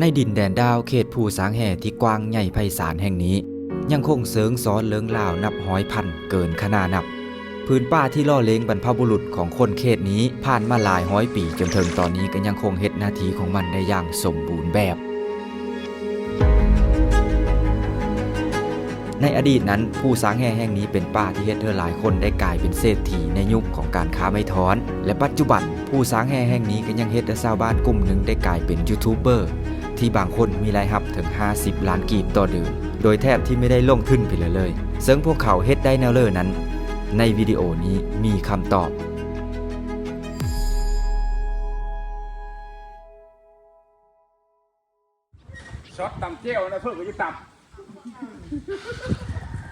ໃນດິນແດນດາວເຂດພູຊາງແຮ່ທີ່ກວ້າງໃຫຍ່ໄພສານແຫ່ງນີ້ ຍັງຄົງເຊີງຊ້ອນເລື່ອງລາວນັບຮ້ອຍພັນເກີນຂະໜານັບ. ຜືນປ່າທີ່ຫຼໍ່ເລງບັນພະບຸລຸດຂອງຄົນເຂດນີ້ ຜ່ານມາຫຼາຍຮ້ອຍປີ ຈົນເຖິງຕອນນີ້ກໍຍັງຄົງເຮັດໜ້າທີ່ຂອງມັນໄດ້ຢ່າງສົມບູນແບບ. ໃນອະດີດນັ້ນ, ພູຊາງແຮ່ແຫ່ງນີ້ເປັນປ່າທີ່ເຮັດໃຫ້ຫຼາຍຄົນໄດ້ກາຍເປັນເສດຖີໃນຍຸກຂອງການຄ້າໄມ້ທ່ອນ ແລະ ປັດຈຸບັນ ພູຊາງແຮ່ແຫ່ງນີ້ກໍຍັງເຮັດໃຫ້ຊາວບ້ານກຸ່ມໜຶ່ງໄດ້ກາຍເປັນຢູທູບເບີ ທີ່ບາງຄົນມີລາຍຮັບເຖິງຫ້າສິບລ້ານກີບຕໍ່ເດືອນ ໂດຍແທບທີ່ບໍ່ໄດ້ລົງທຶນເທື່ອເລີຍ. ເຊິ່ງພວກເຂົາເຮັດໄດ້ແນວເລີນັ້ນ? ໃນວິດີໂອນີ້ມີຄຳຕອບ. ຊອດຕຳແຈ່ວນະ ເພິ່ນກໍຢູ່ຕຳ.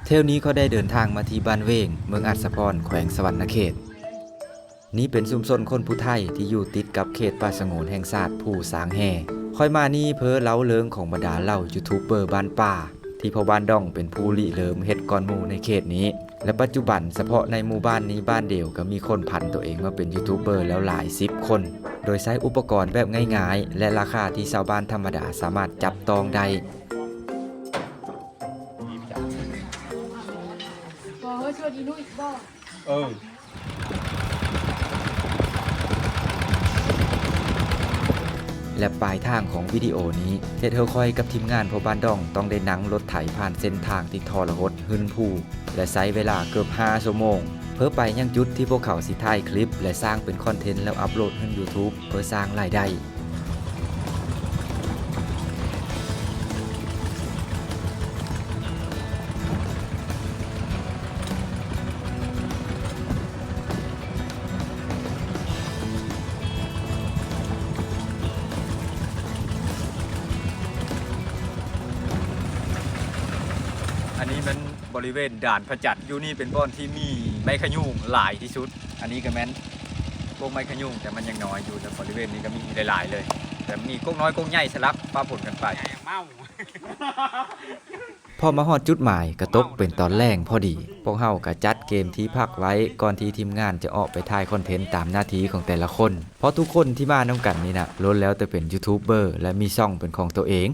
ເທື່ອນີ້ຂ້ອຍໄດ້ເດີນທາງມາທີ່ບ້ານເວງ ເມືອງອັດສະພອນ ແຂວງສະຫວັນນະເຂດ. ນີ້ເປັນຊຸມຊົນຄົນຜູ້ໄທທີ່ຢູ່ຕິດກັບເຂດປ່າສະຫງວນແຫ່ງຊາດພູຊາງແຮ່. ຂ້ອຍມານີ້ເພື່ອເລົ່າເລື່ອງຂອງບັນດາເຫຼົ່າຢູທູບເບີບ້ານປ່າ ທີ່ພໍ່ບ້ານດອງເປັນຜູ້ລິເລີ່ມເຮັດກ່ອນໝູ່ໃນເຂດນີ້ ແລະ ປັດຈຸບັນສະເພາະໃນໝູ່ບ້ານນີ້ບ້ານດຽວກໍມີຄົນຜັນຕົວເອງມາເປັນຢູທູບເບີແລ້ວຫຼາຍສິບຄົນ ໂດຍໃຊ້ອຸປະກອນແບບງ່າຍໆ ແລະ ລາຄາທີ່ຊາວບ້ານທຳມະດາສາມາດຈັບຕ້ອງໄດ້. ເອີ ແລະ ປາຍທາງຂອງວິດີໂອນີ້ເຮັດໃຫ້ຂ້ອຍກັບທີມງານພໍ່ບ້ານດອງຕ້ອງໄດ້ນັ່ງລົດໄຖຜ່ານເສັ້ນທາງທີ່ທໍລະຫົດ ຫຶນພູ ແລະ ໃຊ້ເວລາເກືອບຫ້າຊົ່ວໂມງ ເພື່ອໄປຍັງຈຸດທີ່ພວກເຂົາຊິຖ່າຍຄລິບ ແລະ ສ້າງເປັນຄອນເທັນ ແລ້ວອັບໂຫຼດຂຶ້ນຢູທູບ ເພື່ອສ້າງລາຍໄດ້. ອັນນີ້ແມ່ນບໍລິເວນດ່ານພະຈັນ ຢູ່ນີ້ເປັນບ່ອນທີ່ມີໄມ້ຂະຍຸງຫຼາຍທີ່ສຸດ. ອັນນີ້ກໍແມ່ນກົກໄມ້ຂະຍຸງ ແຕ່ມັນຍັງນ້ອຍຢູ່ ແລະ ບໍລິເວນນີ້ກໍມີຫຼາຍໆເລີຍ ແຕ່ມີກົກນ້ອຍກົກໃຫຍ່ສະຫຼັບປະປົນກັນໄປ. ພໍມາຮອດຈຸດໝາຍກໍຕົກເປັນຕອນແລງພໍດີ ພວກເຮົາກໍຈັດເກມທີ່ພັກໄວ້ ກ່ອນທີ່ທີມງານຈະອອກໄປຖ່າຍຄອນເທັນຕາມໜ້າທີ່ຂອງແຕ່ລະຄົນ ເພາະທຸກຄົນທີ່ມານຳກັນນີ້ນະ ລ້ວນແລ້ວແຕ່ເປັນຢູທູບເບີ ແລະ ມີຊ່ອງເປັນຂອງຕົວເອງ.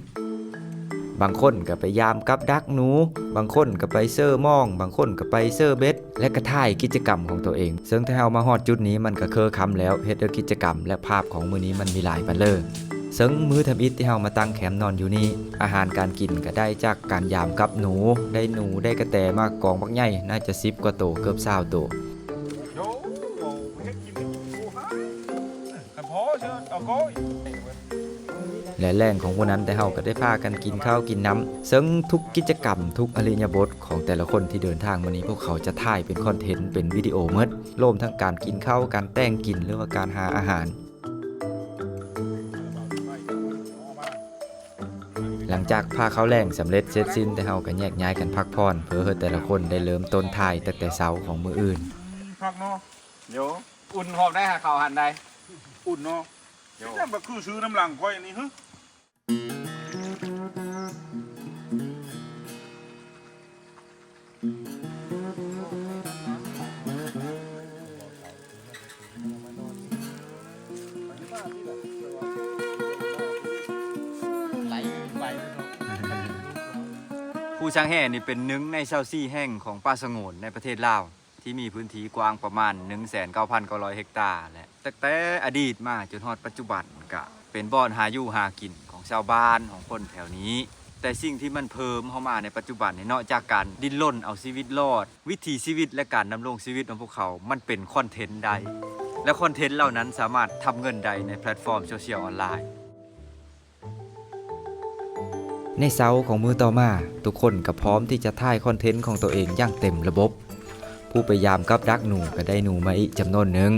ບາງຄົນກໍໄປຢາມກັບດັກໜູ, ບາງຄົນກໍໄປເຊີມອງ, ບາງຄົນກໍໄປເຊີເບັດ ແລະ ກໍຖ່າຍກິດຈະກຳຂອງຕົວເອງ. ເຊິ່ງຖ້າເຮົາມາຮອດຈຸດນີ້ ມັນກໍເຄີຄ່ຳແລ້ວ, ເຮັດໃຫ້ກິດຈະກຳ ແລະ ພາບຂອງມື້ນີ້ມັນມີຫຼາຍປານເລີ. ເຊິ່ງມື້ທຳອິດທີ່ເຮົາມາຕັ້ງແຄມນອນຢູ່ນີ້, ອາຫານການກິນກໍໄດ້ຈາກການຢາມກັບໜູ, ໄດ້ໜູ, ໄດ້ກະແຕມາກອງບັກໃຫຍ່, ໜ້າຈະສິບກວ່າໂຕ, ເກືອບຊາວໂຕ. ແລະ ແລງຂອງມື້ນັ້ນ ແຕ່ເຮົາກໍໄດ້ພາກັນກິນເຂົ້າກິນນ້ຳ, ເຊິ່ງທຸກກິດຈະກຳ, ທຸກອິລິຍາບົດຂອງແຕ່ລະຄົນທີ່ເດີນທາງມານີ້ ພວກເຂົາຈະຖ່າຍເປັນຄອນເທັນ, ເປັນວິດີໂອໝົດ, ລວມທັງການກິນເຂົ້າ, ການແຕ່ງກິນ ຫຼືວ່າການຫາອາຫານ. ຫຼັງຈາກພາເຂົ້າແລງສຳເລັດເສັດສິ້ນ, ແຕ່ເຮົາກໍແຍກຍ້າຍກັນພັກຜ່ອນ ເພື່ອໃຫ້ແຕ່ລະຄົນໄດ້ເລີ່ມຕົ້ນຖ່າຍຕັ້ງແຕ່ເຊົ້າຂອງມື້ອື່ນ. ຄັກເນາະ. ໂດ. ອຸ່ນພ້ອມໄດ໋ ຫາເຂົ້າຫັ້ນໄດ໋. ອຸ່ນເນາະ. ໂດ. ເປັນຫຍັງບັກຄືຊື້ນຳຫຼັງຂ້ອຍນີ້ຫື? ພູຊາງແຮ່ນີ້ເປັນໜຶ່ງໃນຊາວສີ່ແຫ່ງຂອງປ່າສະຫງວນໃນປະເທດລາວ ທີ່ມີພື້ນທີ່ກວ້າງປະມານໜຶ່ງແສນເກົ້າພັນເກົ້າຮ້ອຍເຮັກຕາ ແລະ ຕັ້ງແຕ່ອະດີດມາຈົນຮອດປັດຈຸບັນ ກະເປັນບ່ອນຫາຢູ່ຫາກິນຂອງຊາວບ້ານຂອງຄົນແຖວນີ້. ແຕ່ສິ່ງທີ່ມັນເພີ່ມເຂົ້າມາໃນປັດຈຸບັນນີ້ ນອກຈາກການດີ້ນລົນເອົາຊີວິດລອດ, ວິຖີຊີວິດ ແລະ ການດຳລົງຊີວິດຂອງພວກເຂົາ ມັນເປັນຄອນເທັນໄດ້ ແລະ ຄອນເທັນເຫຼົ່ານັ້ນສາມາດທຳເງິນໄດ້ໃນແພລດຟອມໂຊຊຽວອອນລາຍ. ໃນເຊົ້າຂອງມື້ຕໍ່ມາ, ທຸກຄົນກໍພ້ອມທີ່ຈະຖ່າຍຄອນເທັນຂອງຕົວເອງຢ່າງເຕັມລະບົບ. ຜູ້ໄປຢາມກັບດັກໜູກໍໄດ້ໜູມາອີກຈຳນວນໜຶ່ງ.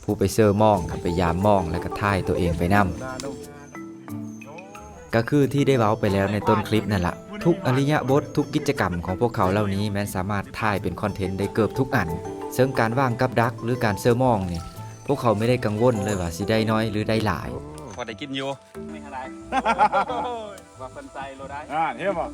ຜູ້ໄປເຊີມອງກໍໄປຢາມມອງ ແລະ ກໍຖ່າຍຕົວເອງໄປນຳ. ກໍຄືທີ່ໄດ້ເວົ້າໄປແລ້ວໃນຕົ້ນຄລິບນັ້ນລະ, ທຸກອິລິຍາບົດ, ທຸກກິດຈະກຳຂອງພວກເຂົາເຫຼົ່ານີ້ແມ່ນສາມາດຖ່າຍເປັນຄອນເທັນໄດ້ເກືອບທຸກອັນ. ເຊິ່ງການຫວ່າງກັບດັກ ຫຼື ການເຊີມອງນີ້ ພວກເຂົາບໍ່ໄດ້ກັງວົນເລີຍວ່າຊິໄດ້ໜ້ອຍ ຫຼື ໄດ້ຫຼາຍ. ພໍໄດ້ກິນຢູ່. ນີ້ຫາຫຼາຍ. ວ່າເພິ່ນໃສ່ໂລດໄດ້. ອ່າ ເຫັນບໍ່?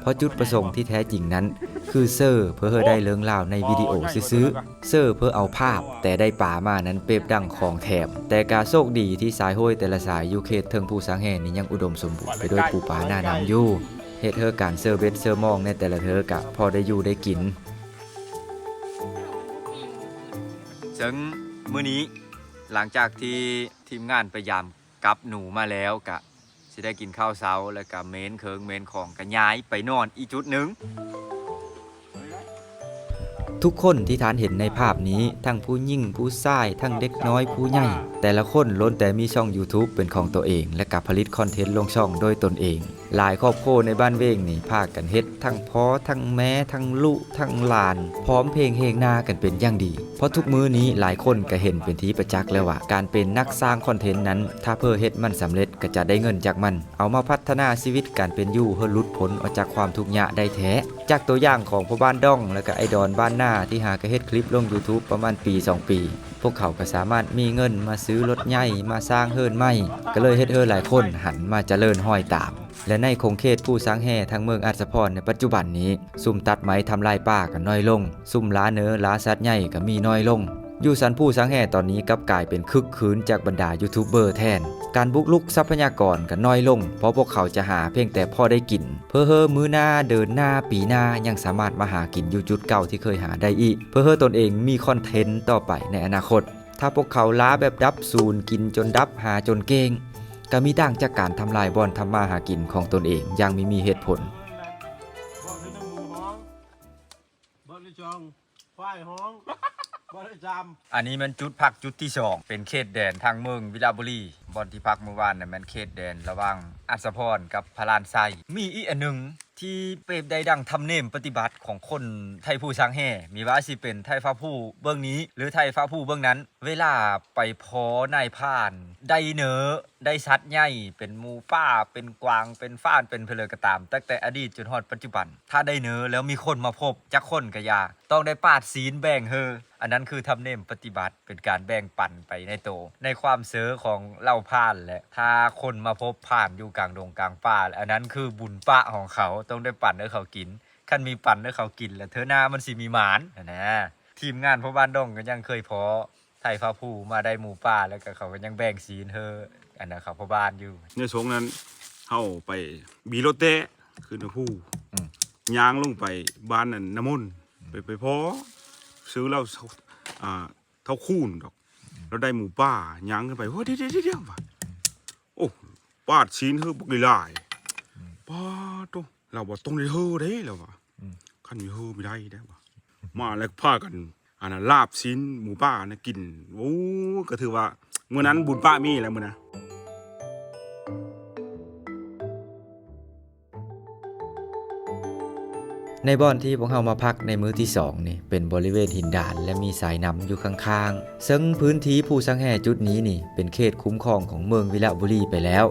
ເພາະຈຸດປະສົງທີ່ແທ້ຈິງນັ້ນ ຄືເຊີເພື່ອໃຫ້ໄດ້ເລື່ອງລາວໃນວິດີໂອຊື່ໆ, ເຊີເພື່ອເອົາພາບ, ແຕ່ໄດ້ປາມານັ້ນເປັບດັງຂອງແຖມ. ແຕ່ກະໂຊກດີທີ່ສາຍໂຮຍແຕ່ລະສາຍຢູ່ເຂດເທິງພູຊາງແຮ່ນີ້ຍັງອຸດົມສົມບູນໄປດ້ວຍປູປາໜ້ານຳຢູ່, ເຮັດໃຫ້ການເຊີເບັດເຊີມອງໃນແຕ່ລະເທີກະພໍໄດ້ຢູ່ໄດ້ກິນ. ເຊິ່ງມື້ນີ້ຫຼັງຈາກທີ່ທີມງານໄປຢາມ ກັບໜູມາແລ້ວກະຊິໄດ້ກິນເຂົ້າເຊົ້າ ແລ້ວກະເມນເຄື່ອງເມນຂອງກະຍ້າຍໄປນອນອີກຈຸດໜຶ່ງ. ທຸກຄົນທີ່ທ່ານເຫັນໃນພາບນີ້ ທັງຜູ້ຍິງຜູ້ຊາຍ ທັງເດັກນ້ອຍຜູ້ໃຫຍ່ ແຕ່ລະຄົນລ້ວນແຕ່ມີຊ່ອງ YouTube ເປັນຂອງຕົວເອງ ແລະກະຜະລິດຄອນເທັນລົງຊ່ອງໂດຍຕົນເອງ. ຫຼາຍຄອບຄົວໃນບ້ານເວງນີ້ພາກັນເຮັດ ທັງພໍ່ທັງແມ່ທັງລູກທັງຫຼານ ພ້ອມເພງເຮງນາກັນເປັນຢ່າງດີ ເພາະທຸກມື້ນີ້ຫຼາຍຄົນກະເຫັນເປັນທີ່ປະຈັກແລ້ວວ່າ ການເປັນນັກສ້າງຄອນເທັນນັ້ນ ຖ້າເພື່ອເຮັດມັນສຳເລັດກະຈະໄດ້ເງິນຈາກມັນ ເອົາມາພັດທະນາຊີວິດການເປັນຢູ່ໃຫ້ຫຼຸດພົ້ນອອກຈາກຄວາມທຸກຍາກໄດ້ແທ້. ຈາກຕົວຢ່າງຂອງພໍ່ບ້ານດອງ ແລະກະໄອ້ດອນບ້ານນາ ທີ່ຫາກະເຮັດຄລິບລົງ YouTube ປະມານປີສອງປີ ພວກເຂົາກະສາມາດມີເງິນມາຊື້ລົດໃຫຍ່ ມາສ້າງເຮືອນໃໝ່ ກະເລີຍເຮັດໃຫ້ຫຼາຍຄົນຫັນມາຈະເລີນຮອຍຕາມ. ແລະໃນຂົງເຂດພູຊາງແຮ່ທາງເມືອງອາດສະພອນໃນປັດຈຸບັນນີ້ ຊຸມຕັດໄມ້ທຳລາຍປ່າກະນ້ອຍລົງ, ຊຸມລ່າເນີລ່າສັດໃຫຍ່ກະມີນ້ອຍລົງ. ຢູ່ສັນພູຊາງແຮ່ຕອນນີ້ກັບກາຍເປັນຄຶກຄື້ນຈາກບັນດາຢູທູບເບີແທນ. ການບຸກລຸກຊັບພະຍາກອນກະນ້ອຍລົງ ເພາະພວກເຂົາຈະຫາພຽງແຕ່ພໍໄດ້ກິນ ເພື່ອເຮີມື້ໜ້າເດີນໜ້າປີໜ້າຍັງສາມາດມາຫາກິນຢູ່ຈຸດເກົ່າທີ່ເຄີຍຫາໄດ້ອີກ ເພື່ອເຮີຕົນເອງມີຄອນເທັນຕໍ່ໄປໃນອະນາຄົດ. ຖ້າພວກເຂົາລາແບບດັບສູນ ກິນຈົນດັບ ຫາຈົນເກ້ງ ກະມີຕ່າງຈາກການທຳລາຍບ່ອນທຳມາຫາກິນຂອງຕົນເອງຢ່າງມີມີເຫດຜົນ. ອັນນີ້ແມ່ນຈຸດພັກຈຸດທີສອງ ເປັນເຂດແດນທາງເມືອງວິລະບູລີ. ບ່ອນທີ່ພັກມື້ວານນັ້ນແມ່ນເຂດແດນລະຫວ່າງອັດສະພອນກັບພະລານໄຊ. ມີອີກອັນໜຶ່ງ ທີ່ເປັນໄດ້ດັ່ງທຳນຽມປະຕິບັດຂອງຄົນໄທພູຊາງແຮ່ ມີວ່າຊິເປັນໄທຟ້າພູເບື້ອງນີ້ ຫຼື ໄທຟ້າພູເບື້ອງນັ້ນ ເວລາໄປພໍ້ນາຍພານ ໄດ້ເນີ ໄດ້ສັດໃຫຍ່ ເປັນໝູປ່າ ເປັນກວາງ ເປັນຟ້ານ ເປັນເພີ່ນເລີຍກະຕາມ ຕັ້ງແຕ່ອະດີດຈົນຮອດປັດຈຸບັນ ຖ້າໄດ້ເນີແລ້ວມີຄົນມາພົບ ຈັກຄົນກະຢ່າ ຕ້ອງໄດ້ປາດຊີ້ນແບ່ງເຮີ. ອັນນັ້ນຄືທຳນຽມປະຕິບັດ ເປັນການແບ່ງປັນໄປໃນໂຕ ໃນຄວາມເຊີຂອງເຫຼົ່າພານແຫຼະ. ຖ້າຄົນມາພົບພານຢູ່ກາງດົງກາງປ່າ ອັນນັ້ນຄືບຸນປະຂອງເຂົາ ຕ້ອງໄດ້ປັນໃຫ້ເຂົາກິນ. ຄັນມີປັນໃຫ້ເຂົາກິນແລ້ວ ເທື່ອໜ້າມັນຊິມີໝານຫັ້ນນະ. ທີມງານພໍ່ບ້ານດອງກະຍັງເຄີຍພໍ້ໄທຟ້າພູມາໄດ້ໝູປ່າ ແລ້ວກະເຂົາກະຍັງແບ່ງຊີ້ນໃຫ້ ອັນນະ ເຂົາພໍ່ບ້ານຢູ່. ໃນຊ່ວງນັ້ນເຮົາໄປຂີ່ລົດແຕ່ຂຶ້ນນະພູ ອືມ ຍ່າງລົງໄປບ້ານອັນນ້ຳມົນ ໄປ ໄປພໍ້ ຊື່ລາວ ອ່າ ເຖົ້າຄູນດອກ ລາວໄດ້ໝູປ່າ ຍ່າງຂຶ້ນໄປ ໂອ້ ດຽວໆໆ ວ່າ ໂອ້ ປາດຊີ້ນເຮີບັກຫຼາຍໆ ປາດໂທ້ ລາວວ່າຕ້ອງໄດ້ເຮີເດ້ ລາວວ່າ ຄັນມີເຮີບໍ່ໄດ້ເດ້ວ່າ. ມາແລ້ວພາກັນ ອັນນັ້ນ ລາບຊີ້ນໝູປ່ານະກິນ ໂອ້ ກະຖືວ່າມື້ນັ້ນບຸນປະມີແລ້ວມື້ນະ. ໃນບ່ອນທີ່ພວກເຮົາມາພັກໃນມື້ທີສອງນີ້ ເປັນບໍລິເວນຫີນດານ ແລະ ມີສາຍນ້ຳຢູ່ຂ້າງໆ ເຊິ່ງພື້ນທີ່ພູຊາງແຮ່ຈຸດນີ້ນີ້ ເປັນເຂດຄຸ້ມຄອງຂອງເມືອງວິລະບູລີໄປແລ້ວ.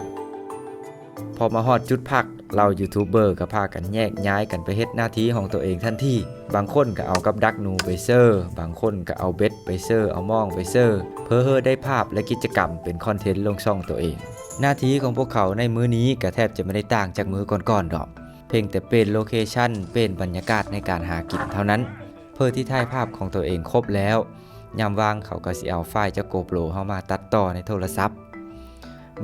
ພໍມາຮອດຈຸດພັກ ເຫຼົ່າຢູທູບເບີກະພາກັນແຍກຍ້າຍກັນໄປເຮັດໜ້າທີ່ຂອງໂຕເອງທັນທີ. ບາງຄົນກະເອົາກັບດັກໜູໄປເຊີ, ບາງຄົນກະເອົາເບັດໄປເຊີ, ເອົາມອງໄປເຊີ ເພື່ອເຮີໄດ້ພາບ ແລະ ກິດຈະກຳເປັນຄອນເທັນລົງຊ່ອງໂຕເອງ. ໜ້າທີ່ຂອງພວກເຂົາໃນມື້ນີ້ກະແທບຈະບໍ່ໄດ້ຕ່າງຈາກມື້ກ່ອນໆດອກ, ພຽງແຕ່ປ່ຽນໂລເຄຊັນ, ປ່ຽນບັນຍາກາດໃນການຫາກິນເທົ່ານັ້ນ. ເພື່ອທີ່ຖ່າຍພາບຂອງໂຕເອງຄົບແລ້ວ, ຍາມວ່າງເຂົາກະຊິເອົາໄຟລ໌ຈາກໂກໂປຣເຮົາມາຕັດຕໍ່ໃນໂທລະສັບ.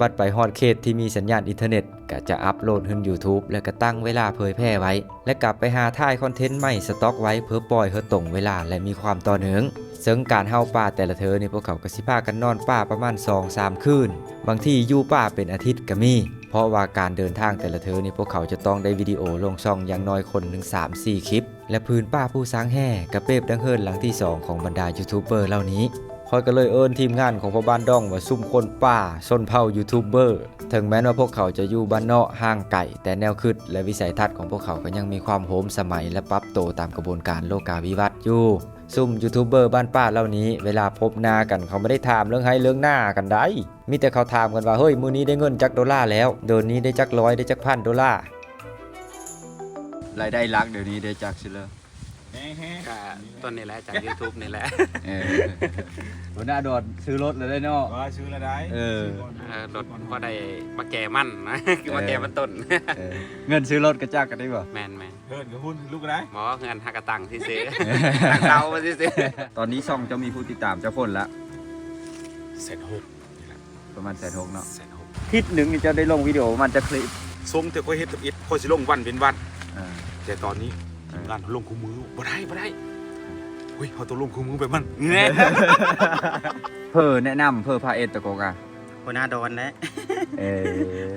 ບັດໄປຮອດເຂດທີ່ມີສັນຍານອິນເຕີເນັດ ກະຈະອັບໂຫຼດຂຶ້ນຢູທູບ ແລ້ວກະຕັ້ງເວລາເຜີຍແຜ່ໄວ້ ແລະ ກັບໄປຫາຖ່າຍຄອນເທັນໃໝ່ສະຕັອກໄວ້ ເພື່ອປ່ອຍໃຫ້ຕົງເວລາ ແລະ ມີຄວາມຕໍ່ເນື່ອງ. ເຊິ່ງການເຮົາປ່າແຕ່ລະເທີນີ້ ພວກເຂົາກະຊິພາກັນນອນປ່າປະມານສອງສາມຄືນ, ບາງທີຢູ່ປ່າເປັນອາທິດກະມີ, ເພາະວ່າການເດີນທາງແຕ່ລະເທີນີ້ ພວກເຂົາຈະຕ້ອງໄດ້ວິດີໂອລົງຊ່ອງຢ່າງໜ້ອຍຄົນໜຶ່ງສາມສີ່ຄລິບ. ແລະ ພື້ນປ່າພູຊາງແຮ່ກະປຽບດັ່ງເຮືອນຫຼັງທີສອງຂອງບັນດາຢູທູບເບີເຫຼົ່ານີ້. ຂ້ອຍກະເລີຍເອີ້ນທີມງານຂອງພໍ່ບ້ານດອງວ່າຊຸມຄົນປ່າຊົນເຜົ່າຢູທູບເບີ. ເຖິງແມ່ນວ່າພວກເຂົາຈະຢູ່ບ້ານນອກຫ່າງໄກ, ແຕ່ແນວຄິດ ແລະ ວິໄສທັດຂອງພວກເຂົາກະຍັງມີຄວາມໂຮມສະໄໝ ແລະ ປັບໂຕຕາມກະບວນການໂລກາວິວັດຢູ່. ຊຸມຢູທູບເບີບ້ານປ່າເຫຼົ່ານີ້ ເວລາພົບໜ້າກັນ ເຂົາບໍ່ໄດ້ຖາມເລື່ອງໄຮ່ເລື່ອງນາກັນໃດ. ມີແຕ່ເຂົາຖາມກັນວ່າ ເຮີ້ຍ ມື້ນີ້ໄດ້ເງິນຈັກໂດລາແລ້ວ? ເດືອນນີ້ໄດ້ຈັກຮ້ອຍ ໄດ້ຈັກພັນໂດລາ? ລາຍໄດ້ຫຼັກດຽວນີ້ໄດ້ຈັກຊິເລີ? ກໍຕົ້ນນີ້ແຫຼະ ຈາກ YouTube ນີ້ແຫຼະ. ເອີ ຫົວໜ້າດອນຊື້ລົດແລ້ວເດ້ເນາະ. ວ່າຊື້ແລ້ວໄດ໋. ເອີ ຊື້ກ່ອນ ເອີ ລົດພໍໄດ້ມາແກ່ມັນນະ ຄືມາແກ່ມັນຕົ້ນ. ເອີ ເງິນຊື້ລົດກະຈັກກັນໄດ້ບໍ່? ແມ່ນໆ. ເຮືອນກໍຮຸນ ລູກກໍໄດ້. ບໍ່ ເຮືອນຫາກະຕັ້ງຊື່ໆ ຕັ້ງເຕົາຊື່ໆ. ຕອນນີ້ຊ່ອງເຈົ້າມີຜູ້ຕິດຕາມຈັກຄົນລະ? ແສນຫົກນີ້ແຫຼະ. ປະມານແສນຫົກເນາະ. ແສນຫົກ. ທິດໜຶ່ງນີ້ເຈົ້າໄດ້ລົງວິດີໂອປະມານຈັກຄລິບ? ຊົງແຕ່ຂ້ອຍເຮັດທຳອິດ ຂ້ອຍຊິລົງວັນເວັ້ນວັນ. ເອີ ແຕ່ຕອນນີ້ ເອີ ທີມງານເຮົາລົງຄູ່ມື້. ບໍ່ໄດ້ ບໍ່ໄດ້. ເອີ ອຸ້ຍ ເຮົາຕ້ອງລົງຄູ່ມືແບບມັນແນ່. ເພີແນະນຳ ເພີພາເຮັດຕະກົກອະ? ຫົວໜ້າດອນແຫຼະ. ເອີ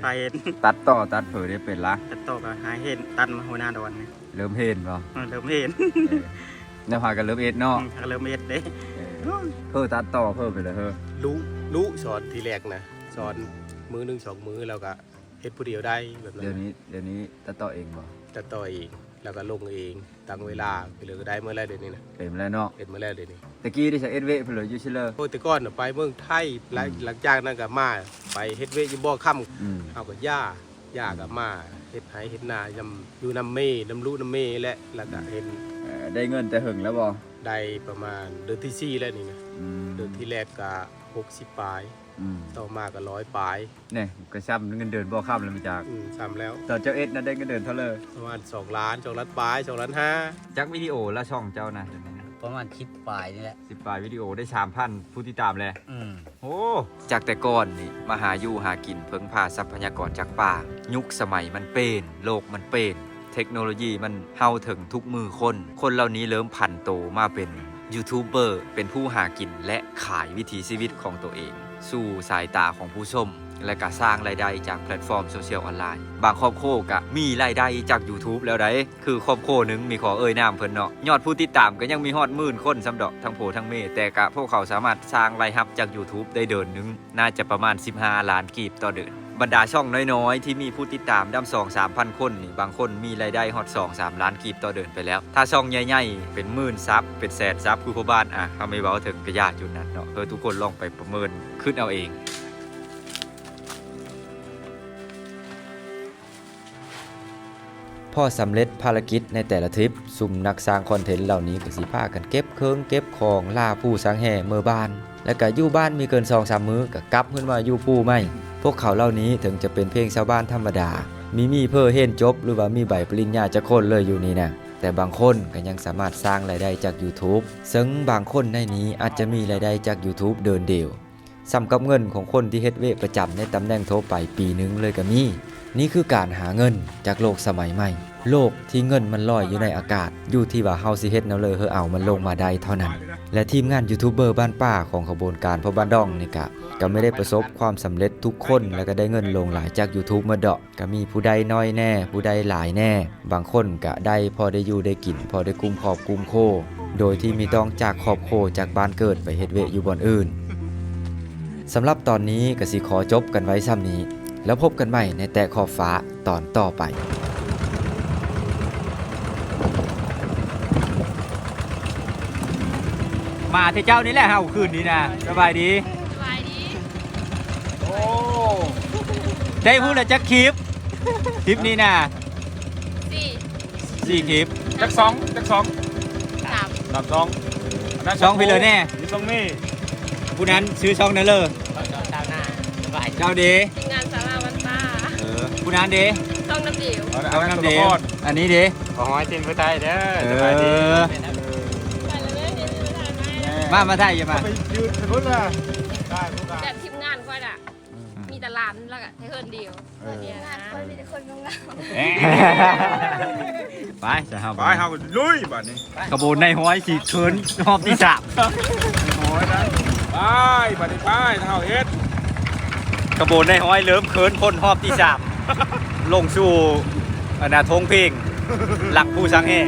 ພາເຮັດ. ຕັດຕໍ່ຕັດເພີໄດ້ເປັນລະ? ຕັດຕໍ່ກໍຫາເຮັດ ຕັດມາຫົວໜ້າດອນ. ເລີ່ມເຫັນບໍ່? ເອີ ເລີ່ມເຫັນ. ເອີ ແລ້ວພາກັນເລີ່ມເຮັດເນາະ. ອືມ ພາກັນເລີ່ມເຮັດເດ້. ເອີ ເພີຕັດຕໍ່ ເພີເປັນລະເຮີ. ລຸ ລຸສອນທີແລກນະ ສອນມື້ໜຶ່ງສອງມື້ ແລ້ວກໍເຮັດຜູ້ດຽວໄດ້ແບບນັ້ນ. ດຽວນີ້ ດຽວນີ້ຕັດຕໍ່ເອງບໍ່? ຕັດຕໍ່ເອງ ແລ້ວກໍລົງເອງ ຕັ້ງເວລາໄປເລີຍກໍໄດ້ໝົດແລ້ວດຽວນີ້ນະ. ເປັນແລ້ວເນາະ. ເຮັດໝົດແລ້ວດຽວນີ້. ແຕ່ກີ້ໄດ້ໃຊ້ເຮັດວຽກເພິ່ນເລີຍຢູ່ຊິເລີ. ໂອ້ ແຕ່ກ່ອນນະໄປເມືອງໄທ ອືມ ຫຼັງຈາກນັ້ນກໍມາ ໄປເຮັດວຽກຢູ່ບໍ່ຄຳ. ອືມ ເຮົາກໍຢ່າ ຢ່າກໍມາເຮັດໄຮ່ເຮັດນາ ນຳ ຢູ່ນຳແມ່ ນຳລຸນຳແມ່ແຫຼະ ແລ້ວກໍເຮັດ. ເອີ ໄດ້ເງິນແຕ່ເຫິງແລ້ວບໍ່? ໄດ້ປະມານເດືອນທີສີ່ແລ້ວນີ້ນະ. ອືມ ເດືອນທີແລກກໍຫົກສິບປາຍ. ອືມ ຕໍ່ມາກໍຮ້ອຍປາຍ. ແນ່ ກໍຊ່ຳເງິນເດືອນບໍ່ຄຳແລ້ວແມ່ນຈັກ. ອືມ ຊ່ຳແລ້ວ. ຕອນເຈົ້າເຮັດນະໄດ້ເງິນເດືອນເທົ່າໃດ? ປະມານສອງລ້ານ ສອງລ້ານປາຍ ສອງລ້ານຫ້າ. ຈັກວິດີໂອລະຊ່ອງເຈົ້ານະ? ປະມານສິບປາຍນີ້ແຫຼະ. ສິບປາຍວິດີໂອ ໄດ້ສາມພັນຜູ້ຕິດຕາມແລ້ວ. ອືມ ໂອ້ ຈາກແຕ່ກ່ອນນີ້ມາຫາຢູ່ຫາກິນເພິ່ງພາຊັບພະຍາກອນຈາກປ່າ, ຍຸກສະໄໝມັນປ່ຽນ, ໂລກມັນປ່ຽນ, ເທັກໂນໂລຢີມັນເຮົາເຖິງທຸກມືຄົນ. ຄົນເຫຼົ່ານີ້ເລີ່ມຜັນໂຕມາເປັນຢູທູບເບີ, ເປັນຜູ້ຫາກິນ ແລະ ຂາຍວິຖີຊີວິດຂອງໂຕເອງສູ່ສາຍຕາຂອງຜູ້ຊົມ ແລະ ກະສ້າງລາຍໄດ້ຈາກແພລດຟອມໂຊຊຽວອອນລາຍ. ບາງຄອບຄົວກະມີລາຍໄດ້ຈາກຢູທູບແລ້ວໃດ໋. ຄືຄອບຄົວໜຶ່ງ ມີຂໍເອີ່ຍນາມເພິ່ນເນາະ, ຍອດຜູ້ຕິດຕາມກໍຍັງມີຮອດໝື່ນຄົນຊ້ຳດອກ ທັງຜົວທັງເມ, ແຕ່ກະພວກເຂົາສາມາດສ້າງລາຍຮັບຈາກຢູທູບໄດ້ເດືອນໜຶ່ງ ໜ້າຈະປະມານສິບຫ້າລ້ານກີບຕໍ່ເດືອນ. ບັນດາຊ່ອງນ້ອຍໆທີ່ມີຜູ້ຕິດຕາມດຳສອງສາມພັນຄົນນີ້ ບາງຄົນມີລາຍໄດ້ຮອດສອງສາມລ້ານກີບຕໍ່ເດືອນໄປແລ້ວ. ຖ້າຊ່ອງໃຫຍ່ໆ ເປັນໝື່ນຊັບ ເປັນແສນຊັບ ຄືພໍ່ບ້ານ ອະ ເຮົາມີເວົ້າເຖິງກະຢ່າຈຸດນັ້ນເນາະ. ເອີ ທຸກຄົນລອງໄປປະເມີນຄຶດເອົາເອງ. ພໍສຳເລັດພາລະກິດໃນແຕ່ລະທຣິບ, ຊຸມນັກສ້າງຄອນເທັນເຫຼົ່ານີ້ກໍຊິພາກັນເກັບເຄື່ອງເກັບຂອງ ລາຜູ້ສັງແຮ່ເມືອບ້ານ, ແລ້ວກໍຢູ່ບ້ານມີເກີນສອງສາມມື້ກໍກັບຂຶ້ນມາຢູ່ພູໃໝ່. ພວກເຂົາເຫຼົ່ານີ້ເຖິງຈະເປັນພຽງຊາວບ້ານທຳມະດາ, ມີ ມີເພີຮຽນຈົບ ຫຼືວ່າມີໃບປະລິນຍາຈັກຄົນເລີຍຢູ່ນີ້ນະ, ແຕ່ບາງຄົນກໍຍັງສາມາດສ້າງລາຍໄດ້ຈາກຢູທູບ, ເຊິ່ງບາງຄົນໃນນີ້ອາດຈະມີລາຍໄດ້ຈາກຢູທູບເດືອນດຽວ ສ່ຳກັບເງິນຂອງຄົນທີ່ເຮັດວຽກປະຈຳໃນຕຳແໜ່ງທົ່ວໄປປີໜຶ່ງເລີຍກໍມີ. ນີ້ຄືການຫາເງິນຈາກໂລກສະໄໝໃໝ່, ໂລກທີ່ເງິນມັນລອຍຢູ່ໃນອາກາດ, ຢູ່ທີ່ວ່າເຮົາຊິເຮັດແນວໃດເພື່ອເອົາມັນລົງມາໄດ້ເທົ່ານັ້ນ. ແລະ ທີມງານຢູທູບເບີບ້ານປ່າຂອງຂະບວນການພໍ່ບ້ານດອງນີ້ກະ ກໍບໍ່ໄດ້ປະສົບຄວາມສຳເລັດທຸກຄົນ ແລະ ກໍໄດ້ເງິນຫຼວງຫຼາຍຈາກຢູທູບໝົດດອກ. ກໍມີຜູ້ໃດໜ້ອຍແດ່ ຜູ້ໃດຫຼາຍແດ່, ບາງຄົນກະໄດ້ພໍໄດ້ຢູ່ໄດ້ກິນ ພໍໄດ້ກຸ້ມຄອບກຸ້ມຄົວ ໂດຍທີ່ມີຕ້ອງຈາກຄອບຄົວຈາກບ້ານເກີດໄປເຮັດວຽກຢູ່ບ່ອນອື່ນ. ສຳລັບຕອນນີ້ກໍຊິຂໍຈົບກັນໄວ້ຊ່ຳນີ້ ແລ້ວພົບກັນໃໝ່ໃນແຕະຂອບຟ້າຕອນຕໍ່ໄປ. ມາແຕ່ເຈົ້ານີ້ແຫຼະເຮົາຄືນນີ້ນະ. ສະບາຍດີ. ສະບາຍດີ. ໂອ້ ໄດ້ພຸ້ນລະຈັກຄລິບ? ຄລິບນີ້ນະ ສີ່ ສີ່ຄລິບ. ຈັກຊ່ອງ? ຈັກຊ່ອງ? ສາມ ສາມຊ່ອງ. ອັນນັ້ນຊ່ອງພີ່ເລີແນ່. ມີຊ່ອງນີ້. ຜູ້ນັ້ນຊື່ຊ່ອງນັ້ນເລີ. ເຈົ້າເດ? ທີມງານສາລາວັນຕາ. ເອີ ຜູ້ນັ້ນເດ? ຊ່ອງນ້ຳເດວ. ຊ່ອງນ້ຳເດວ. ອັນນີ້ເດ? ບໍ່ຮ້ອຍທີມຜູ້ໄທເດີ. ເອີ ສະບາຍດີ. ມາ ມາໄທຢູ່ມາ. ໄປຢືນສະໝຸດລະ. ແບບທີມງານຂ້ອຍນະ ອືມ ມີແຕ່ຫຼານ ແລ້ວກໍໄທເຮີນດຽວ. ເອີ ແບບນີ້ນະ ມີແຕ່ຄົນງາມໆ. ເອີ ໄປຊະເຮົາ ໄປ ເຮົາລຸຍບາດນີ້. ຂະບວນນາຍຮ້ອຍຊິເຂີນຮອບທີສາມ. ໂອ້ຍນະ ໄປບາດນີ້ ໄປ ເຮົາເຮັດ. ຂະບວນນາຍຮ້ອຍເລີ່ມເຂີນພົ້ນຮອບທີສາມ ລົງສູ່ອັນນະ ທົ່ງເພງ ຫຼັງພູສັງແຮ່.